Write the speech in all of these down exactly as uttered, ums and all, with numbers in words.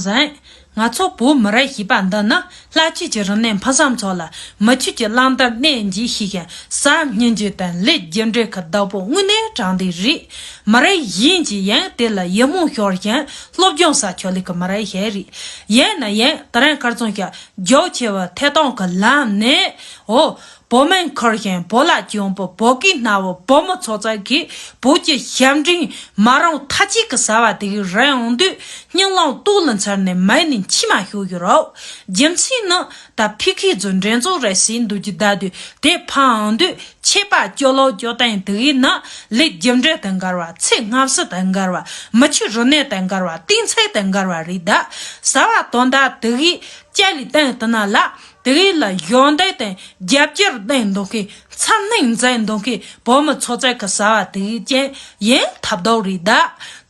ཟིན། ང་ཚོ་བོད་མི་རིགས་ཞེས་པ་འདི་ནི་ལྷ་ཆོས་ཀྱི་རིག་གནས་ཕུན་སུམ་ཚོགས་ལ་མི་ཆོས་ཀྱི་བླང་དོར་གནད་འགག་ཤེས་ཤིང་བསམ་སྙིང་རྗེ་དང་ལས་རྒྱུ་འབྲས་ཀྱི་བདག་པོ་དངོས་གནས་དྲང་བདེན་རེད། མི་རིགས་གཞན་གྱིས་ཡང་དེ་ལ་ཡིད་སྨོན་ཤོར་ཞིང་སློབ་སྦྱོང་ས་ཆོག་ལེ་གི་མི་རིགས་ཤིག་རེད། ཡིན་ན་ཡང་དེ་རིང་ཁ་རྩང་ཞིག་རྒྱ་ཆེ་བའི་ཐད་གཏོང་གི་ལམ་ནས་འོ། བོད་སྨན་ཁུར་ཞིང་བོད་ལྭ་གྱོན་པའི་བོད་སྐད་སྨྲ་བའི་བོད་མི་ཚོགས་གཙོ་གིས་བོད་ཀྱི་ཞབས་འདྲེན་མ་རུངས་ཐ་ཆད་ཀྱི་ཟ་བ་དེ་གའི་རིན་འོང་དུས་སྙིང་རླུང་ཏོག་ལ་འཚེར་ནས་མིག་ནས་མཆི་མ་ཤོར་གྱི་རེད། རྒྱུ་མཚན་ནི་ད་ཕ་གི་ཚོ་འགྲན་ཚོགས་རེད་ཟེར་འདུག་གི་བསྡད་དུས་དེ་ཕར་འོང་དུས་ཆད་པ་གཅོད་ལོག་གཅོད་སྟངས་དེ་གའི་ནང་ལས་རྒྱུ་འབྲས་དང་འགལ་བ། ཚེ་སྔ་ཕྱི་དང་འགལ་བ། མི་ཆོས་རིག་གནས་དང་འགལ་བ། གཏན་ཚིགས་དང་འགལ་བ་རེད་ད། ཟ་བ་དོན་དག་དེ་གའི་ཅ་ལི་སྟེང་དུ་ན་ལ། དེ་གའི་ལ་གཞོགས་འདེགས་དང་རྒྱབ་སྐྱོར་གནང་འདུག་མཁན། འཚམས་གནང་མཛད་འདུག་མཁན་བོད་མི་ཚོགས་གཙོ་གི་ཟ་བ་དེ་གའི་ཅན་ཡིན་ཐབས་སྡུག་རེད་ད།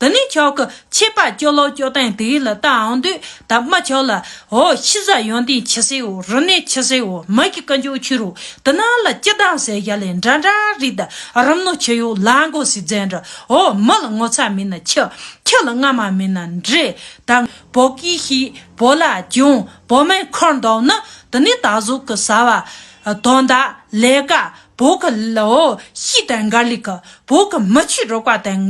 དེ་ནས་ཁྱོད་ཀྱི་ཆད་པ་གཅོད་ལོག་གཅོད་སྟངས་དེ་གའི་ལ་ལྟ་འོང་དུས་ད་མ་ཁྱོད་ལ་འོ་ཤི་ཟ་ཡོན་ཏན་ཆི་ཟེར་འོ། རིག་གནས་ཆི་ཟེར་འོ། མི་གི་ཀུན་སྤྱོད་ཆི་རུ། དེ་ན་ལ་སྤྱི་བཏང་ཟེར་ཡ་ལས་འདྲ་འདྲ་རེད་ད། རིམ་ནོ་ཆི་ཡོད་ལ་མགོ་སི་རྫས་འདྲ། འོ་མི་ལ་ངོ་ཚ་མེད་ན་ཁྱི། ཁྱི་ལ་རྔ་མ་མེད་ན་འདྲེ། ད་བོད་སྐད་ཤེས། བོད་ལྭ་གྱོན། བོད་སྨན་ཁུར་འདུག་ན་དེ་ནས་ད་གཟུགས་ཀྱི་ཟ་བ་དོན་དག་ལས་ཀ་བོད་ཀྱི་ལོ་ཤི་དང་འགལ་ལི་ཀ་བོད་ཀྱི་མི་ཆོས་རིག་པ་དང་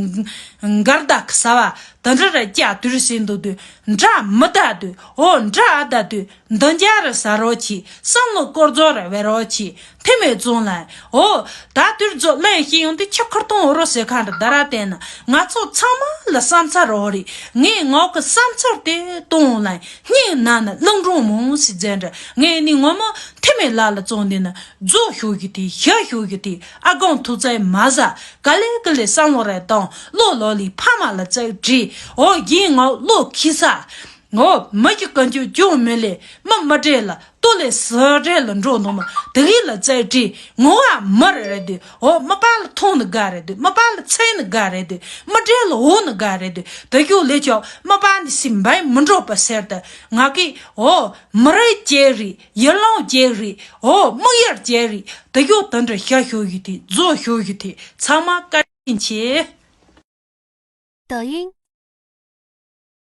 འགལ་ཟླ་གི་ཟ་བ་དེ་འདྲ་ར་རྒྱ་དུར་ཟིན་འདུག་དུས་འདྲ་མི་ལྟ་དུས་འོ་འདྲ་ཨ་ལྟ་དུས་འདི་འཇའ་ར་ཟ་རོགས་གྱིས་བསམ་བློ་སྐོར་རྫོགས་ར་བེ་རོགས་གྱིས་འཐེ་མེད་བཙོང་ལ་འོ་ད་དུར་རྫོགས་ལན་ཤེས་ཡོང་དུས་ཁྱི་ཁུར་ཐོང་འོ་རོ་ཟེར་ཁ་འདྲ་ད་ར་བསྟན་ན་ང་ཚོ་ཚང་མ་ལ་བསམ་ཚུལ་རོགས་རེད། ངས་ངོག་གི་བསམ་ཚུལ་དེ་གཏོང་ལ་སྙིང་ན་ན་རླུང་འགྲོ་མོང་སི་རྫས་འདྲ། ངས་ནི་ངོ་མ་ཐེ་མེ་ལ་ལ་བཙོང་དེ་ན་རྫོགས་ཤོག་གི་དེ་ཞ་ཤོག་གི་དེ་ཨ་གོང་ཐུག་ཚད་མ་ཟ་ག་ལེ་ག་ལེ་བསམ་བློ་རེ་བཏང་བློ་ལོ་ལི་ཕ་མ་ལ་བཙལ་དྲིས་འོ་རྒན་ངོ་བློ་ཁི་ས། འོ་མི་གི་ཀུན་སྤྱོད་ཅུང་མི་ལས་མི་མི་འདྲེ་ལ་ལྟོ་ལས་ཟི་འདྲེ་ལ་འགྲོ་ནོ་མ་དེ་གི་ལ་བཙལ་དྲིས་ངོ་བ་མི་རེ་རེ་དུས་འོ་མི་པ་ལ་མཐོང་ནི་དགའ་རེ་དུས་མི་པ་ལ་འཚེ་ནི་དགའ་རེ་དུས་མི་འདྲེ་ལ་འོ་ནི་དགའ་རེ་དུས་དེ་གི་ལས་ཆོག་མི་པ་ནི་སི་འབའ་མི་འགྲོ་པ་ཟེར་ཏེ་ང་གི་འོ་མི་རེ་ཅེ་རི་ཡི་ལོང་ཅེ་རི་འོ་མི་ཡར་ཅེ་རི་དེ་གི་དེ་འདྲ་ཤ་ཤོ་ཡི་དེ་རྫོ་ཤོ་ཡི་དེ་ཚང་མ་བཀའ་དྲིན་ཆེ། 抖音，